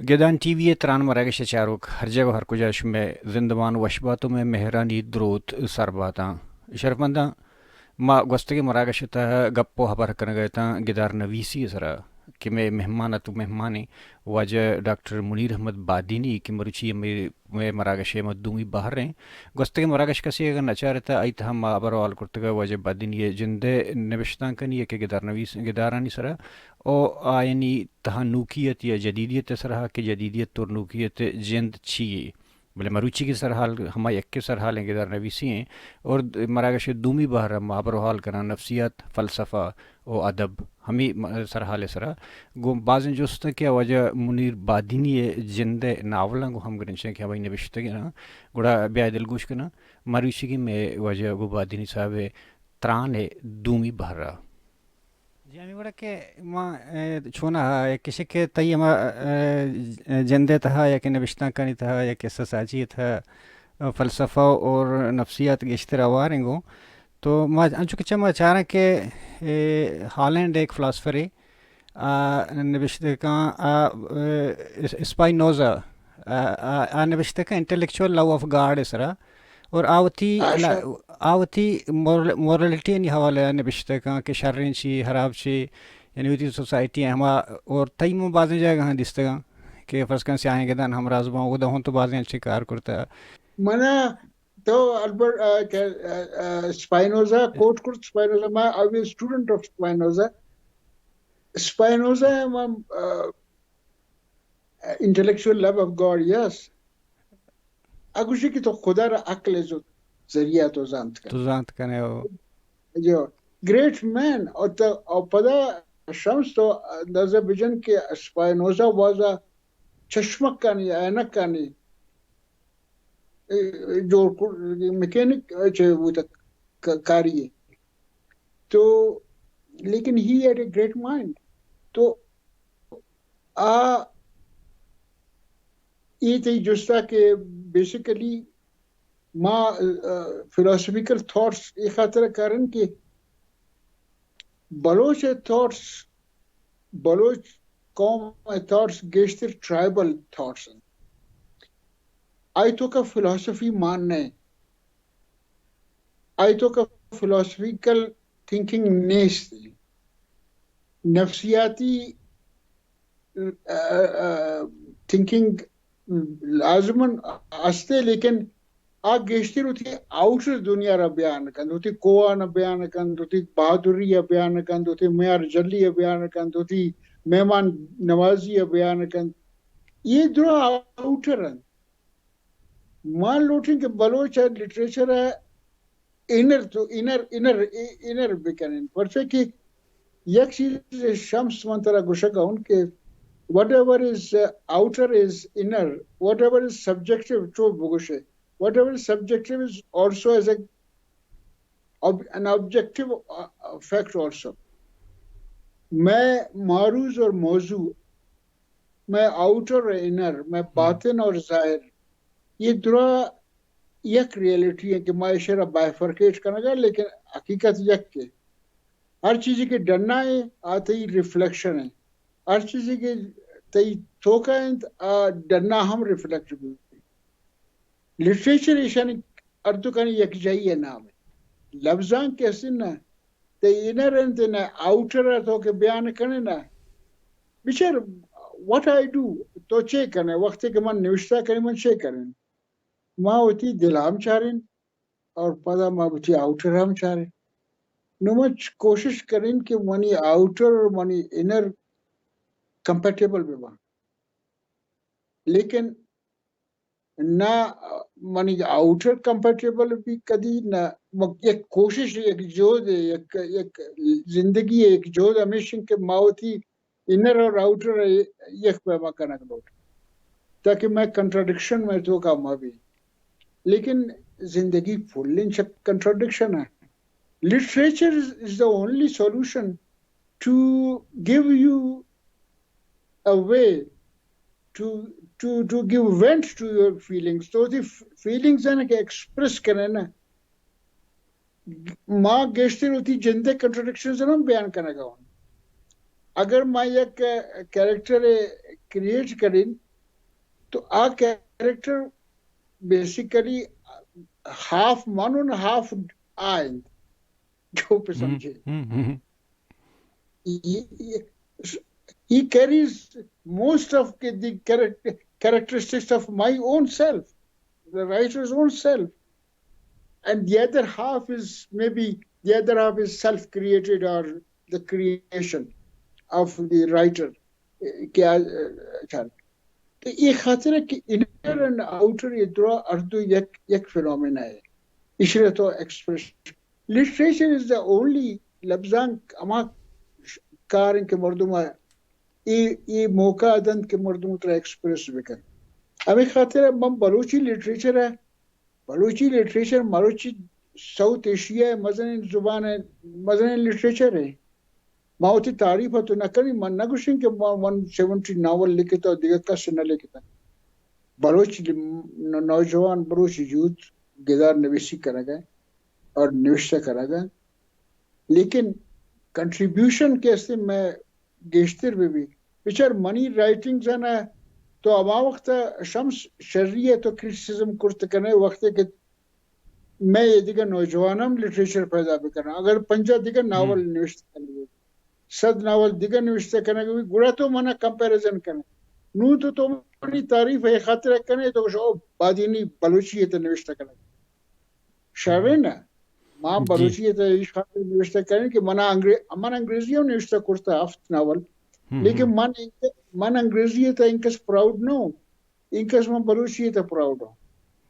گدان T V ءِ تران مراگش ءِ چاروک ہر جاگہ ءُ ہر کجا شمئے زندمان وش بات ءُ مئے مہرانی دروت سر باتاں۔ شرفمنداں، ما گوستگیں مراگش ءِ تہا گپ ءُ ہبر کنگ ءَ اتاں گدار نویسی ءِ سرا کہ مئے مہمان ات ءُ مہمانیں واجہ ڈاکٹر منیر احمد بادینی کہ مروچی مئے، مئے مراگش ءِ ما دومی بہر ایں۔ گوستگیں مراگش کسے اگاں نہ چارتہ، آئی تہا ما ہبر ءُ حال کرتگ ءَ واجہ بادینی ءِ جند ءِ نبشتانکانی یا کہ گدار نویس، گدارانی سرا ءُ آیانی تہا نوکیت یا جدیدیت ءِ سرا کہ جدیدیت اور نوکیت ءِ جند چی یے۔ بلے مروچیگیں سرحال ہما یکیں سرحالیں گدار نویسی ایں اور مراگش ءِ دومی بہر ءَ ما ہبر ءُ حال کناں نفسیات، فلسفہ ءُ ادب، ہمے م-، سرحال ءِ سرا گوں بازیں جست کہ واجہ منیر بادینی ءِ جند ءِ ناولاں گوں ہمگرنچ ایں کہ ہمائی نبشتگ اَنت، گڑا بیا دلگوش کناں مروچیگیں مئے واجہ گوں بادینی صاحب ءِ تران ءِ دومی بہر ءَ۔ جی، ہمے وڑا کہ ما، اے، چوناہا، اے، کشے کہ تئی ہما، اے، جند ءِ تہا یا کہ نبشتانکانی تہا یا قصہ سازی ءِ تہا، اے، فلسفہ اور نفسیات گیشتر ہوار ایں گوں۔ تو ما انچو کہ چہ ما چاراں کہ، اے، ہالینڈ ایک فلاسفرے، آ، نبشتہ کاں، آ، اے، اس-، اسپائنوزا، آ، آ، آ نبشتہ کاں انٹلیکچوئل لو آف گاڈ ءِ سرا۔ اور آ وتی، آ، لا-، شر۔ آ وتی مور-، مورالٹی آنی حوالہ ءَ نبشتہ کاں کہ شریں چی، حراب چی، یعنی وتی سوسائٹی ءِ ہما، اور تئی من بازیں جاگہاں دیستگاں کہ فرض کن سیاہیں گدان ہمراز باں، اودا ہوں تو بازیں انچیں کار کرتا۔ منا تو البرٹ، آ، کہ، آ، آ، اسپائنوزا کوٹ کرت، اسپائنوزا، ما، I was student of Spinoza. Spinoza ءِ ما، آ، انٹلیکچوئل لو آف گاڈ، یس۔ آ گوشی کہ تو خدا را عقل ءِ ذریعہ تو زانت کن۔ تو زانت کنے او۔ جو گریٹ مین، اور تو، اور پدا شمس تو اندازہ بجن کہ اسپائنوزا وازا چشمکانی، عینکانی، اے، جوڑ کر، میکینک چے بوتگ ک-، کاری۔ تو لیکن he had a great mind۔ تو آ، اے تئی جستا کہ بیسیکلی ما، آ، فلاسفیکل تھاٹس اے خاطر کارن کہ بلوچ ءِ تھاٹس، بلوچ قوم ءِ تھاٹس گیشتر ٹرائبل تھاٹس انت۔ آئی توکا فلاسفی مان نہ انت۔ آئی توکا فلاسفیکل تھنکنگ نیست۔ نفسیاتی، آ، آ، تھنکنگ لازماً ہستے، لیکن آ گیشتر وتی آؤٹر دنیا را بیان کنت، وتی کوہان ءَ بیان کنت، وتی بہادری ءَ بیان کنت، وتی میار جلی ءَ بیان کنت، وتی مہمان نوازی ءَ بیان کنت۔ اے درا آؤٹر انت۔ ما لوٹیں کہ بلوچ ءِ لٹریچر ءَ انر تو، انر، انر، انر بکنیں۔ پرچہ کہ یک چیز شمس من ترا گوشگ ءَ اوں کہ whatever is outer is inner, whatever is subjective چو بگوشے، whatever is subjective is also as a ob-, an objective, uh, fact also. مئے معروض اور موضوع، مئے آؤٹر اور انر، مئے باطن اور ظاہر، یہ درا یک ریئلٹی ہے کہ ما اشرا بائیفرکیٹ کنگا، لیکن حقیقت یک ہے۔ ہر چیزی کہ ڈنا ہے، آ تئی ریفلیکشن ہے۔ ہر چیزی کہ تئی توکا انت، آ ڈنا ہم ریفلیکٹ بی۔ لٹریچر ایشانی ہر دوکانی یکجائی ءِ نام ہے۔ لبزانک کہ است نہ، تئی انر انت نہ، آؤٹر ءَ تو کہ بیان کنے نہ۔ بچار، what I do، تو چے کنے؟ وقتی کہ من نوشتہ کنی، من چے کنیں؟ ما وتی دل ہم چاریں اور پدا ما وتی آؤٹر ہم چاریں۔ نو من چ-، کوشش کنیں کہ منی آؤٹر اور منی انر کمپیٹیبل بہ باں۔ لیکن نہ منی آؤٹر کمپیٹیبل بی کدی، نہ م-، یک کوشش، یک جہد، یک، یک زندگی، یک جہد ہمیش انت کہ ما وتی انر اور آؤٹر یک پیما کنگ لوٹ، تاکہ مئے کنٹراڈکشن مئے توکا مہ بی۔ لیکن زندگی پھل انت چہ کنٹراڈکشن ءَ۔ Literature is, is the only solution to give you a way to, to, to give vent to your feelings. تو وتی فیلنگز آں کہ ایکسپریس کنے نا، ما گیشتر وتی جند ءِ کنٹراڈکشنز ہم بیان کنگا اوں۔ اگر ما یک کریکٹر کریئیٹ کریں، تو آ کریکٹر بیسیکلی ہاف من و ہاف آ انت، جو پہ سمجھے۔ He, he, he carries most of the character, characteristics of my own self, the writer's own self. And the other half is, maybe the other half is self-created or the creation of the writer. کہ آ، اچھا۔ تو یہ خاطر ہے کہ inner and outer یہ درا اردو یک، یک فینومینا ہے۔ اشرا تو express, literature is the only لبزانک ہما کار ہیں کہ مردم آ اے، اے موقع دنت کہ مردم ترا ایکسپریس بکن۔ ہمیں خاطر ہے من بلوچی لٹریچر ہے، بلوچی لٹریچر مروچی ساؤتھ ایشیا ہے، مزنیں زبان ہے، مزنیں لٹریچر ہے۔ ما وتی تعریف تو نہ کنی، من نہ گوشیں کہ ما ون سیونٹی ناول لکھتا، دیگہ کس نہ لکھتا۔ بلوچ ل-، نوجوان بلوچ یوتھ گدار نویسی کنگ ء اور نوشتہ کنگ ء، لیکن کنٹریبیوشن کہ است میں گیشتر بہ بی۔ بچار منی رائٹنگز ء تو ہما وقت شمس شری ء تو کرٹیسزم کرت کنے وقت کہ میں یہ دگہ نوجوان ہم لٹریچر پیدا بکناں۔ اگر پنجاہ دگہ ناول نوشتہ کنگ، صد ناول دگہ نوشتہ کنگ بی، گڑا تو منا کمپیریزن کنے۔ نوں تو، تو منی تعریف ہے خاطر کنے تو شو بادینی بلوچی ہے تو نوشتہ کنگ۔ شرے نا، ما بلوچی ہے تو اس خاطر نوشتہ کنے کہ منا انگریز، من انگریزی ہم نوشتہ کرتا ہفت ناول۔ لیکن من، من انگریزی ہے تو انکس پراؤڈ نہ ہوں۔ انکس من بلوچی ء تہ پراؤڈ ہوں۔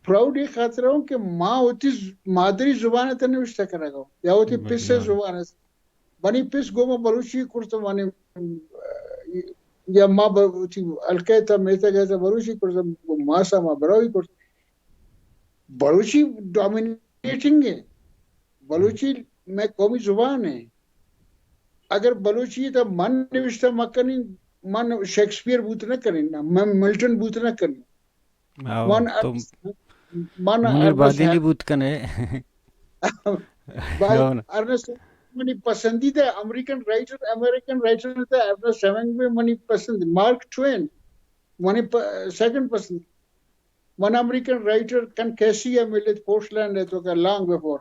پراؤڈ اے خاطر ہوں کہ ما وتی ز-، مادری زبان ء تہ نوشتہ کنگ ء یا وتی پس ء زبان ء۔ منی پس گوں ما بلوچی کرت، منی، یا ما ب-، وتی ہلکے تہ میتگ ء تہ بلوچی کرت، ماس ء ما براہوئی کرت۔ بلوچی ڈومینیٹنگ ہے، بلوچی میں قومی زبان ہے۔ اگر بلوچی تہ من نوشتہ مکنی، من شیکسپیئر بوت نہ کنی، من ملٹن بوت نہ کنی۔ آو، من تو ارنسٹ، من منیر ارنسٹ بادینی ہیمنگ، بوت کنے۔ بھائی، آو نا۔ ارنسٹ منی پسندیدہ امریکن رائٹر، امریکن رائٹر تہ ارنسٹ ہیمنگوے منی پسند، مارک ٹوین منی پ-، سیکنڈ پسند۔ من امریکن رائٹر کن کیسی ء ملت پورٹلینڈ ء تو کہ لانگ بیفور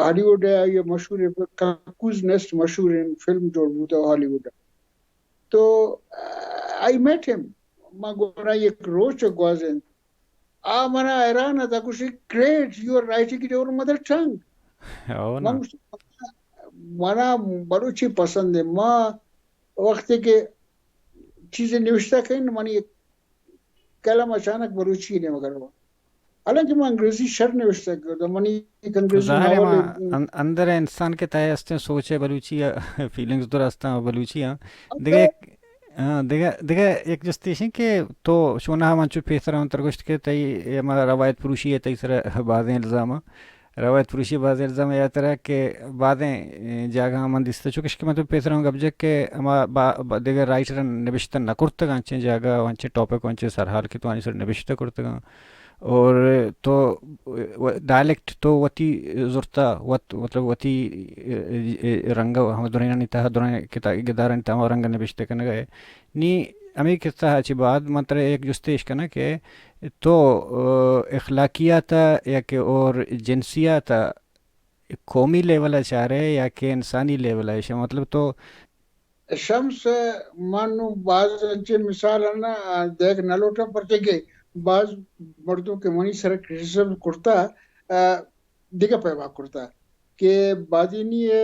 ہالی ووڈ ء یہ مشہور ہے، ککوز نیسٹ مشہور ہیں، فلم جوڑ بوتا ہالی ووڈ ء۔ تو آئی میٹ ہم، ما گورا یک روچ گوازین، آ منا حیران ات، گوشی، great, you are writing in your mother tongue. او نا۔ من گوشت، منا بلوچی پسند ہے، ما وقتی کہ چیزے نوشتہ کن، منی قلم اچانک بلوچی نیمگا رو۔ حالانکہ من انگریزی شر نوشتہ کرتا، منی ایک انگریزی ظاہر ہے ناول ما ہے۔ ان-، اندر انسان کے تہا استیں سوچ ہے بلوچی یا فیلنگز درستاں بلوچی ہاں۔ دگہ یک، ہاں، دگہ، دگہ یک جستی اش کہ تو چوناہا من چو پیسر ہم تر گوشت کہ تئی ہما روایت پروشی ہے، تئی سر بازیں الزام ہاں۔ روایت پروشی بازیں الزام یا ترا کہ بازیں، اے، جاگہاں من دیستہ، چوکش کہ من تو پیسر ہم گپ جت کہ ہما با-، با-، دگہ رائٹرن نبشتہ نہ کرتگ انچیں جاگہ و انچیں ٹاپک و انچیں سرحال کہ تو آنی سر نبشتہ کرتگاں۔ اور تو و-، ڈائلیکٹ تو وتی زرتا، وت-، مطلب وتی، اے، اے، رنگ ہم درینانی تہا، درین کتا-، گدارانی تہا ہما رنگ نبشتہ کنگا ہے۔ نی ہمے قصہ ء چہ بعد من ترا یک جستے اش کناں کہ تو، آ، اخلاقیات ء یا کہ اور جنسیات ء قومی لیول ء چارئے یا کہ انسانی لیول ء؟ ایشاں مطلب تو شمس، من نوں باز انچیں مثال اناں دیگ نہ لوٹاں، پرچہ کہ باز مردم کہ منی سر کرٹیسزم کرتا، آ، دگہ پیما کرتا کہ بادینی ء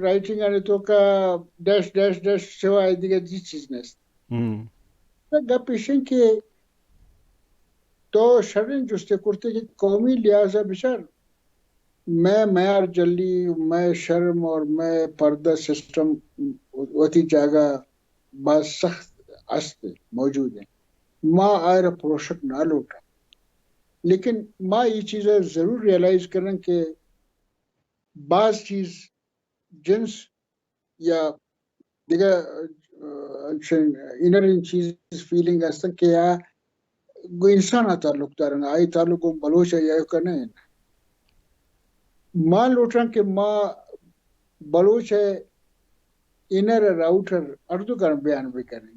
رائٹنگ آنی توکا ڈیش ڈیش ڈیش سوائے دگہ ہچ چیز نیست۔ ہم۔ گپ ایش انت کہ تو شریں جستے کرتے کہ قومی لحاظ ء بچار، مئے میار جلی، مئے شرم اور مئے پردہ سسٹم وتی جاگہ باز سخت است، موجود ہیں۔ ما آئرا پروشک نہ لوٹاں، لیکن ما یہ چیز ضرور ریئلائز کریں کہ باز چیز جنس یا دگہ، آ، انچیں انر چیز، فیلنگ ہستن کہ آ گوں انسان ء تعلق دارن، آئی تعلق گوں بلوچ ء یا کہ نہ انت۔ ما لوٹاں کہ ما بلوچ ء انر ء آؤٹر ہر دو کار بیان بکنیں۔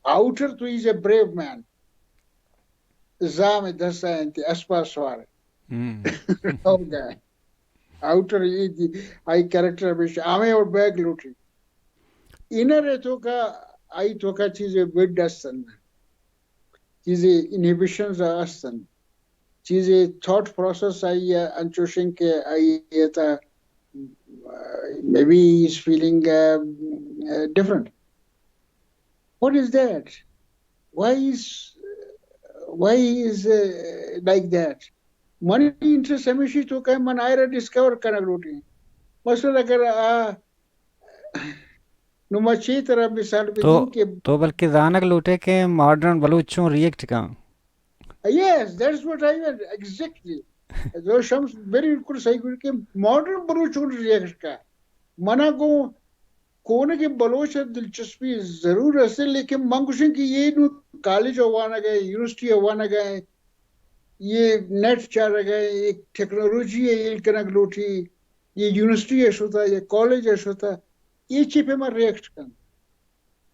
آؤٹر تو ایز اے بریو مین. زام دستا انت، اسپا سوار. آؤٹر یہ دی، آئی کریکٹر ہمیشہ آمے اور بیگ لوٹی. انر تو کا، آئی تو کا چیزیں بڈ استن، چیزیں انہیبیشنز استن، چیزیں تھاٹ پروسیس آئی انچوشن کہ آئی تا maybe he is feeling different. What is that? Why is, why is like that? منی انٹرسٹ ہمیشی تو کہ من آئرا ڈسکور کنگ لوٹی. مثلا اگر آ نو ما چی طرح مثال تو بدیں کہ تو بلکہ زانگ لوٹے کہ ماڈرن بلوچ چون ریئیکٹ کن. Yes, that's what I want, exactly. تو شمس بالکل صحیح گوشی کہ ماڈرن بلوچ چون ریئیکٹ کن. منا گو کونگی بلوچ دلچسپی ضرور است، لیکن من گوشن کہ یہ نو کالج وانگ ء، یونیورسٹی وانگ ء، یہ نیٹ چارگ ء، یہ ٹیکنالوجی ء ہیل کنگ لوٹی، یہ یونیورسٹی ء شتا، یہ کالج ء شتا، یہ چی پہ من ریئیکٹ کن؟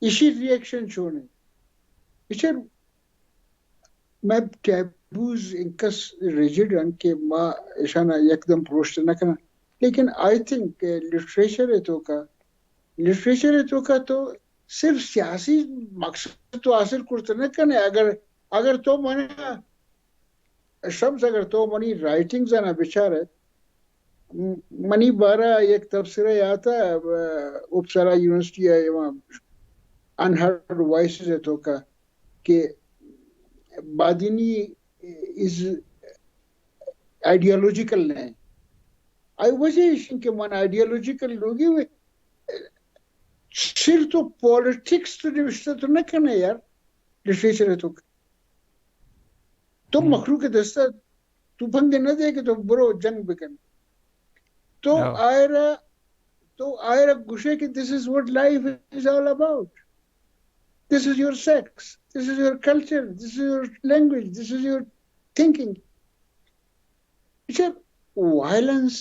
ایشی ریئیکشن چون انت؟ ایشی مئے ٹیبوز انکس ریجڈ انت کہ ما ایشانا یکدم پروشت نہ کناں. لیکن آئی تھنک کہ لٹریچر ء توکا، لٹریچر ء توکا تو صرف سیاسی مقصد تو حاصل کرت نہ کنے. اگر، اگر تو من شمس، اگر تو منی رائٹنگز آنا بچارے، م-، منی بارہ یک تبصرہ آتا، ا، اپسالا یونیورسٹی ء، انہرڈ وائسز ء توکا کہ بادینی از آئیڈیالوجیکل نہ. آئی وجہ ایش انت کہ من آئیڈیالوجیکل لوگی ہوئے، صرف تو پالیٹکس تو نوشتہ تو نہ کنے یار، لٹریچر ء توکا. تو ہم. مخلوق دستا تفنگ نہ دے کہ تو برو جنگ بکن. تو ہاں. آئرا، تو آئرا گوشے کہ this is what life is all about. This is your sex. This is your culture. This is your language. This is your thinking. اچھا، وائلنس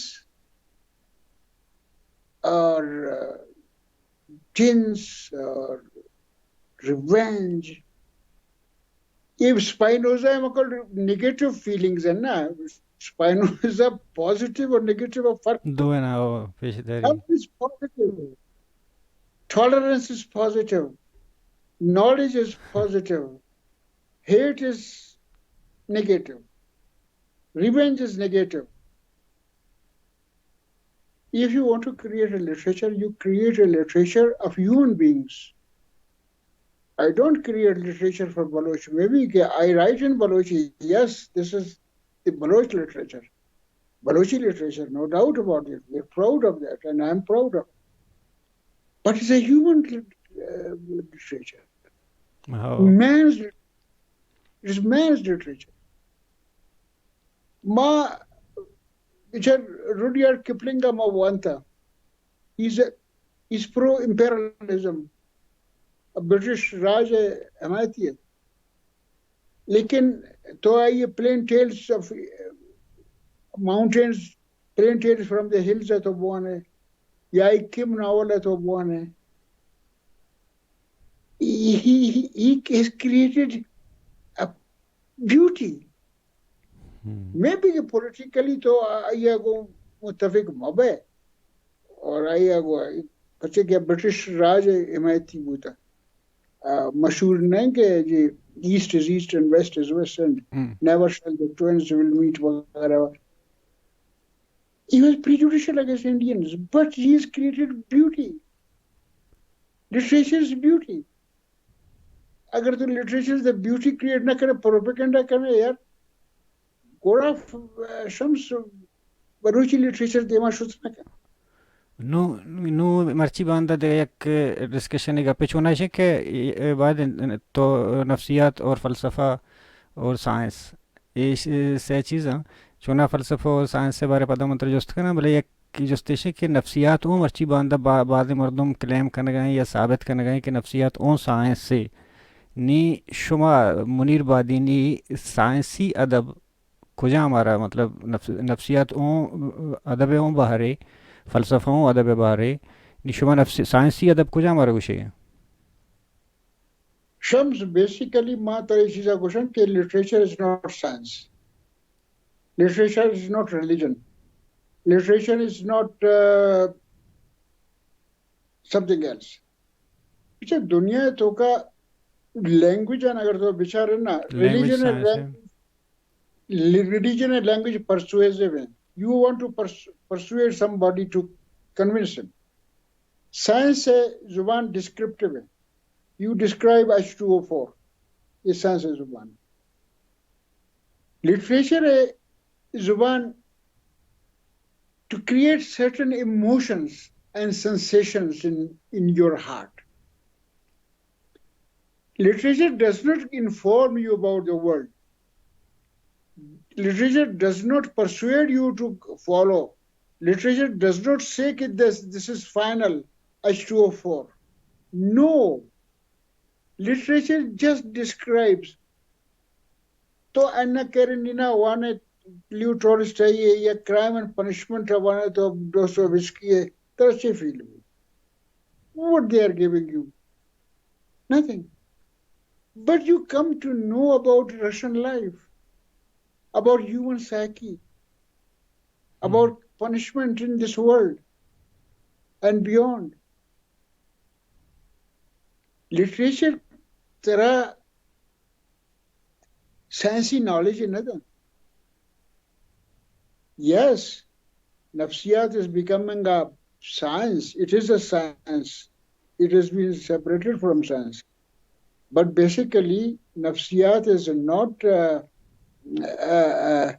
اور، آ، جنس اور ریونج، یہ اسپائنوزا ء مکل نیگیٹو فیلنگز ہیں نا. اسپائنوزا پازیٹیو اور نیگیٹو ء فرق. دو ہے نا، وہ پیش داری. Love is positive. Tolerance is positive. Knowledge is positive. Hate is negative. Revenge is negative. If you want to create a literature, you create a literature of human beings. I don't create literature for Baloch. Maybe I write in Balochi. Yes, this is the Baloch literature. Balochi literature, no doubt about it. We're proud of that, and I'm proud of it. But it's a human lit-, uh, literature. ہاں. Man's lit-, it's man's literature. ما بچار، روڈیارڈ Kipling ء ما وانتا. He's a, he's pro imperialism. British Raj ء حمایتی ات. لیکن تو آئی plain tales of mountains, plain tales from the hills ء تو بوانے، یا آئی کم ناول ء تو بوانے. He, he, he has created a beauty. ہم. مے بی کہ پولیٹیکلی تو آئی ء گوں متفق مہ بئے، اور آئی ء گوں، پرچے کہ برٹش راج ء حمایتی بوتا. آ، مشہور نہ کہ جی، East is East and West is West and ہم. Never shall the twins will meet وغیرہ. He was prejudicial against Indians, but he has created beauty. Literature is beauty. اگر تو لٹریچر ء بیوٹی کریئیٹ نہ کنے، پروپیگنڈا کنے یار، گڑا ف-، شمس بلوچی لٹریچر دیما شت نہ کن. نو، نو مرچی باندا دگہ یک ڈسکشن گپے چونا شے کہ اے، اے باید تو نفسیات اور فلسفہ اور سائنس، اے ش-، سے چیزاں چونا فلسفہ اور سائنس سے بارے پدا من تر جست کناں، بلے یک کہ جست ایش کہ نفسیات اوں مرچی باندا با-، بازیں مردم کلیم کنگ ء ایں یا ثابت کنگ ء ایں کہ نفسیات اوں سائنس ء. نی شما منیر بادینی سائنسی ادب کجام ء را، مطلب نفس-، نفسیات اوں ادب ء اوں بہرے، فلسفہ اوں ادب ء بہرے، نی شما نفس-، سائنسی ادب کجام ء را گوشے؟ شمس، بیسیکلی ما ترا اے چیزا گوشن کہ literature is not science. Literature is not religion. Literature is not, uh, something else. اچھا، دنیا توکا لینگویج آن اگر تو بچارے نا، لینگویج ریلیجن، سائنس ہے۔ Religion and language persuasive ہیں. You want to pers- persuade somebody to convince him. Science ہے، زبان ڈسکرپٹیو ہے. You describe H two O four. یہ سائنس ہے زبان. لٹریچر ہے زبان to create certain emotions and sensations in, in your heart. Literature does not inform you about the world. Literature does not persuade you to follow. Literature does not say that this, this is final, H two O four. No. Literature just describes. تو اینا کیرنینا وانے، لیو ٹولسٹائی ہے، یا crime and punishment وانے تو ڈوستویوسکی ہے، ترا چے فیل ہوئی؟ What they are giving you? Nothing. But you come to know about Russian life, about human psyche, about punishment in this world and beyond. Literature ترا سائنسی نالج نہ دنت. Yes, نفسیات is becoming a science. It is a science. It has been separated from science. But basically, نفسیات is not, uh, uh, uh,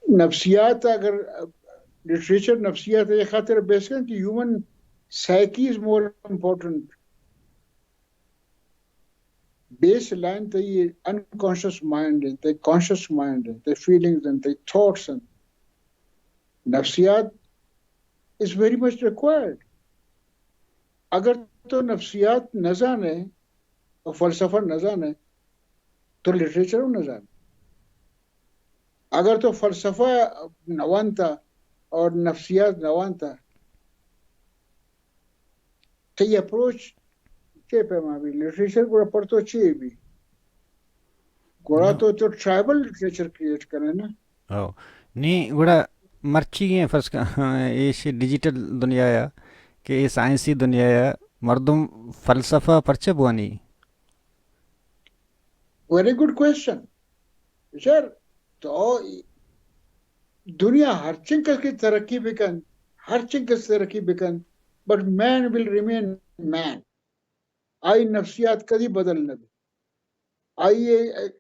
نفسیات اگر لٹریچر نفسیات ہے، خاطر بیس کن کہ human psyche is more important. Base line تئی انکانشس مائنڈ ہیں، تئی کانشس مائنڈ ہیں، تئی فیلنگز ہیں، تئی تھاٹس ہیں. نفسیات is very much required. اگر تو نفسیات نہ زانے اور فلسفہ نہ زانے تو لٹریچر نہ زانے. اگر تو فلسفہ نہ وانتا اور نفسیات نہ وانتا، تئی اپروچ چے پیما بی؟ لٹریچر گڑا پر تو چے بی؟ گڑا تو، تو ٹرائبل لٹریچر کریئیٹ کنے نا. او، نی گڑا مرچی گئے فرض کن، ایش ڈیجیٹل دنیا یا کہ اے سائنسی دنیا یا مردم فلسفہ پرچہ بوانی؟ Very good question. سر، تو دنیا ہر چنکس کی ترقی بکن، ہر چنکس ترقی بکن، but man will remain man. آئی نفسیات کدی بدل نہ بی. آئی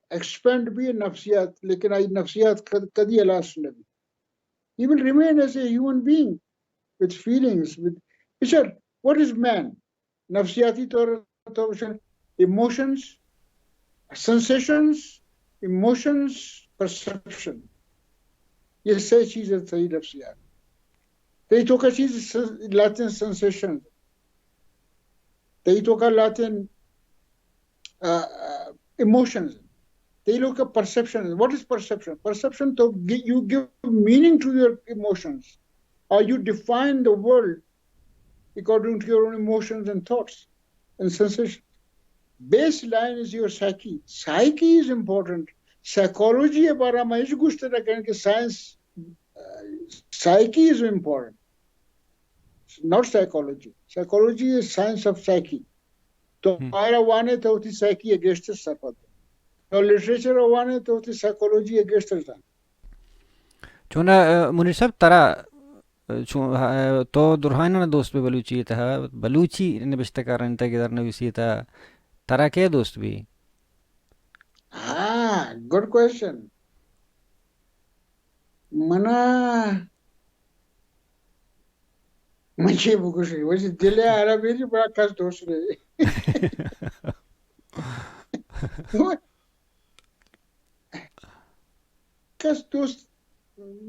ایکسپینڈ بی نفسیات، لیکن آئی نفسیات کد-، کدی ہلاس نہ be. He will remain as a human being with feelings, with, sir, what is man? نفسیاتی طور تو ایموشنز، سنسیشنز، ایموشنز، پرسپشن. یہ سے چیزیں تئی نفسیات. تئی توکا چیز سن-، لاتیں سنسیشن، تئی توکا لاتیں، آ، آ، ایموشنز، تئی توکا perception. What is perception? Perception تو gi-, you give meaning to your emotions, or you define the world according to your own emotions and thoughts and sensations. Baseline is your psyche. Psyche is important. Psychology ءِ بارہ ما ہچ گوشت نہ کنیں کہ science, psyche is important, not psychology. Psychology is science of psyche. تو آئرا وانے تو وتی سائیکی ءَ گیشتر سرپد. تو لٹریچر ءَ وانے تو وتی سائیکالوجی ءَ گیشتر زان. چونا، آ، منیر صاحب، ترا، آ، چون، آ، تو درہائناں دوست بے بلوچی تہا، بلوچی نبشتہ کارانی تہا، گدار نویسی تہا، ترا کے دوست بی؟ ہاں، گڈ کوئسچن. منا، من چے بگوشی، وجہ دل ءَ آرا بیری بڑا کس دوست نہ. کس دوست،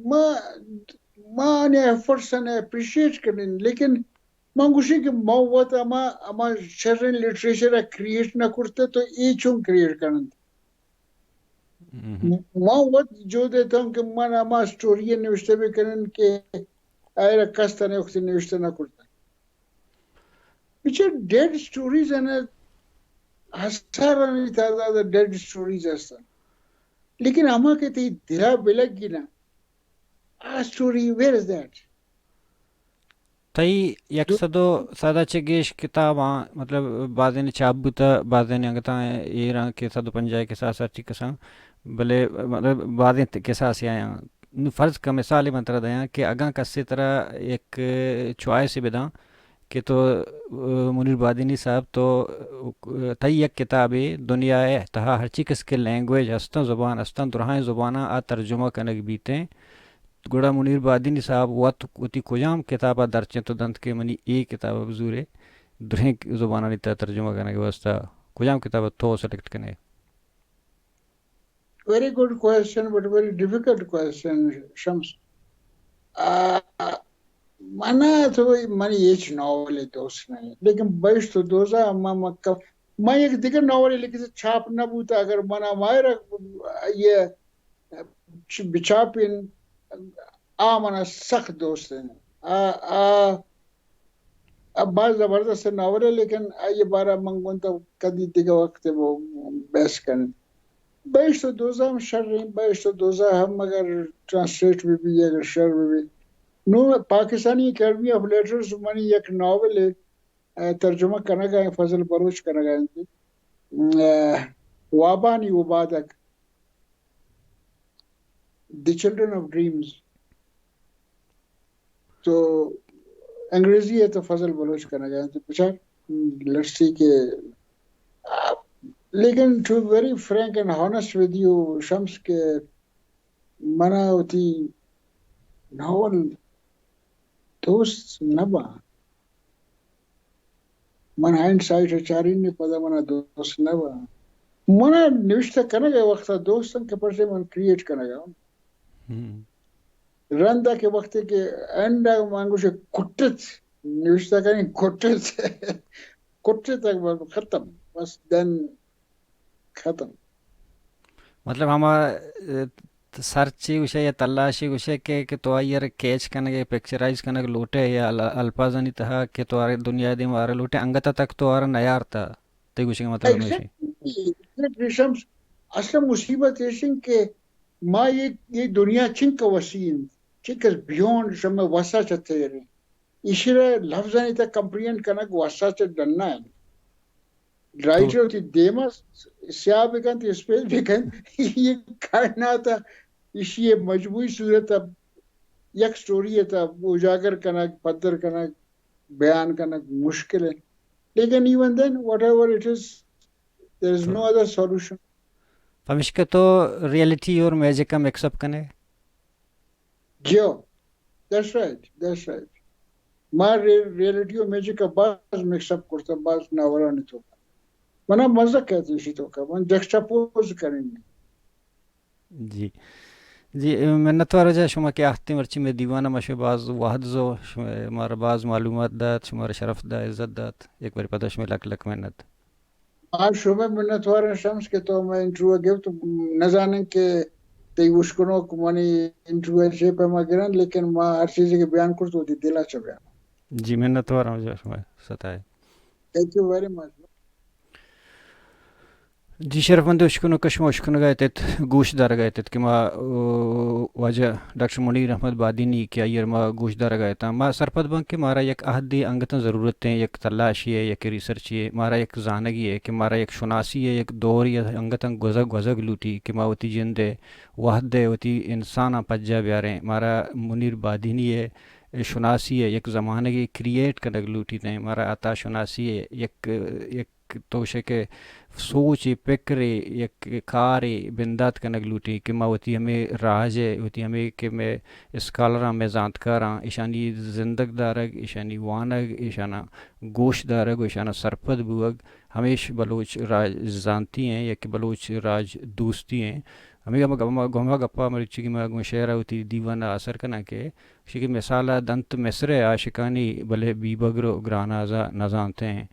ما، ما آنی ایفرٹس ءَ اپریشیٹ کنیں، لیکن من گوشیں کہ ما وت ہما، ہما شریں لٹریچر ءَ کریئیٹ نہ کرتہ تو اے چون کریئیٹ کننت؟ ما وت جہد اتاں کہ من ہما سٹوری ءَ نوشتہ بکنن کہ آئرا کس تنے وقتی نوشتہ نہ کرتہ. بچار، ڈیڈ سٹوریز ہیں نا، ہزارانی تعداد ڈیڈ سٹوریز ہستن، لیکن ہما کہ تئی دلا بلگی نا، آ سٹوری، ویئر از دیٹ؟ تئی یک سد و سد ءَ چہ گیش کتاباں، مطلب، بازینے چاپ بوتہ، بازینے انگتاں ایراں کہ سد و پنجاہ ءِ کساس ہرچی کساں، بلے، مطلب، بازیں ت-، کساسے آیاں۔ نوں فرض کن، مثالے من ترا دیاں کہ اگاں کسے ترا یک چوائسے بداں کہ تو، منیر بادینی صاحب، تو، تئی یک کتابے دنیا ءِ تہا ہرچی کس کہ لینگویج ہستاں، زبان ہستاں، درائیں زباناں آ ترجمہ کنگ بیتیں، گڑا منیر بادینی صاحب وت وتی کجام کتاب ءَ درچینت و دنت کہ منی اے کتاب ءَ بزورے، درہیں زبانانی تہا ترجمہ کنگ ءِ واستہ کجام کتاب ءَ تو سلیکٹ کنے؟ Very good question, but very difficult question, شمس. آ، منا تو، منی ہچ ناول دوست نہیں، لیکن بہشت و دوزہ، ما، ما، ما یک دیگر ناول لکھی، چاپ نہ بوتا، اگر منا ماہر یہ چ-، بچاپین، آ منا سخت دوست ہیں۔ آ، آ، آ باز زبردست ناول ہے، لیکن آئی بارہ من گون تو کدی دیگہ وقت وہ بحث کریں۔ بہشت و دوزہ ہم شر ہیں، بہشت و دوزہ ہم اگر ٹرانسلیٹ بھی بھی، اگر شر بھی بھی۔ نو پاکستانی اکیڈمی آف لیٹرز منی یک ناول ہے، اے، ترجمہ کنگ ءَ ایں، فضل بلوچ کنگ ءَ ایں۔ اے، وابانی اوبادگ، دی چلڈرن آف ڈریمز۔ تو انگریزی ہے تو فضل بلوچ کنگ ءَ ایں۔ تو بچار، لیٹس سی کہ، لیکن to very frank and honest with you, Shams, کہ منا وتی ناول دوست نہ باں۔ من ہائنڈ سائٹ ءَ چارین، پدا منا دوست نہ باں۔ منا نوشتہ کنگ ءِ وقت ءَ دوست انت کہ پرچے من کریئیٹ کنگ ءَ آں۔ ہم۔ رند ءَ کہ وقتے کہ اینڈ ءَ من گوشے کٹت، نوشتہ کنیں کٹت، کٹت، ختم، بس دن ختم۔ مطلب ہما، اے، سرچے گوشے یا تلاشے گوشے کہ، کہ تو آئی ءَ را کیچ کنگ ءَ، پکچرائز کنگ لوٹے یا ال-، الفاظانی تہا کہ تو آرے دنیا ءِ دیما آرا لوٹے، انگت تک تو آرا نیارتا۔ تئی گوشگ ءِ مطلب ہمیش انت۔ ایگزیکٹلی، ایگزیکٹلی شمس، اصل مصیبت ایش انت کہ ما یہ، یہ دنیا چنکہ وسیع انت، چنکہ بیونڈ شمئے وسا چہ تیر انت۔ ایشی را لفظانی تہا کمپریہنڈ کنگ وسا چہ ڈنا انت۔ رائٹر وتی دیما سیاہ بکنت، اسپیس بکنت، یہ کائنات ءَ ایشی ءِ مجموعی صورت ءَ یک سٹوری ءِ تہا اجاگر کنگ، پدر کنگ، بیان کنگ مشکل ہے۔ لیکن even then, whatever it is, there is no other solution. پمیشکہ تو ریئلٹی اور میجک ءَ مکس اپ کنے؟ جیو، دیٹس رائٹ، دیٹس رائٹ۔ ما ری-، ریئلٹی و میجک ءَ باز مکس اپ کرتا، باز ناولانی توکا۔ منا مزہ کیت ایشی توکا، من جکسٹاپوز کنیں۔ جی۔ جی، منتوار واجہ شما کہ آہتیں مرچی مئے دیوان ءَ، ما شمئے باز وہد زو، شما مارا باز معلومات دات، شمارا شرف دات، عزت دات۔ یک بری پدا شمئے لک لک منت۔ ما شمئے منتوار ایں شمس کہ تو مئے انٹرویو ءَ گپت۔ نزانیں کہ تئی اشکنوک منی انٹرویو ءَ چے پیما گرنت، لیکن ما ہر چیزے کہ بیان کرت وتی دل ءَ چہ بیان۔ جی، منتوار آں واجہ شمئے ستائے۔ Thank you very much. جی شرفمند اشکنوک، شما اشکنگ ءَ اتت، گوش دارگ ءَ اتت کہ ما، او، واجہ ڈاکٹر منیر احمد بادینی کہ آئی ءَ را ما گوش دارگ ءَ اتاں، ما سرپد باں کہ مارا یک عہدے انگتاں ضرورت ایں، یک تلاشے ءِ، یک ریسرچے ءِ، مارا یک زانگے ءِ کہ مارا یک شناسی ءِ، یک دورے ءِ انگتاں گوزگ، گوزگ لوٹی کہ ما وتی جند ءِ وہد ءِ وتی انساناں پجا بیاریں۔ مارا منیر بادینی ءِ شناسی ءِ یک زمانگے کریئیٹ کنگ لوٹیت ایں۔ مارا عطا شناسی ءِ یک، یک تو گوشے کہ سوچے، پکرے، یک کارے بندات کنگ لوٹی کہ ما وتی ہمے راج ءِ، وتی ہمے کہ مئے اسکالراں، مئے زانتکاراں، ایشانی زندگ دارگ، ایشانی وانگ، ایشاناں گوش دارگ و ایشاناں سرپد بوگ ہمیش بلوچ راج زانتی ایں یا کہ بلوچ راج دوستی ایں۔ ہمے گپ، ہما گپا مرچی کہ ما گوں شعر ءَ وتی دیوان ءَ آسر کناں کہ، گوشی کہ مثال ءَ دنت مصر ءِ عاشقانی، بلے بی بگر و گراناز ءَ نزانت ایں۔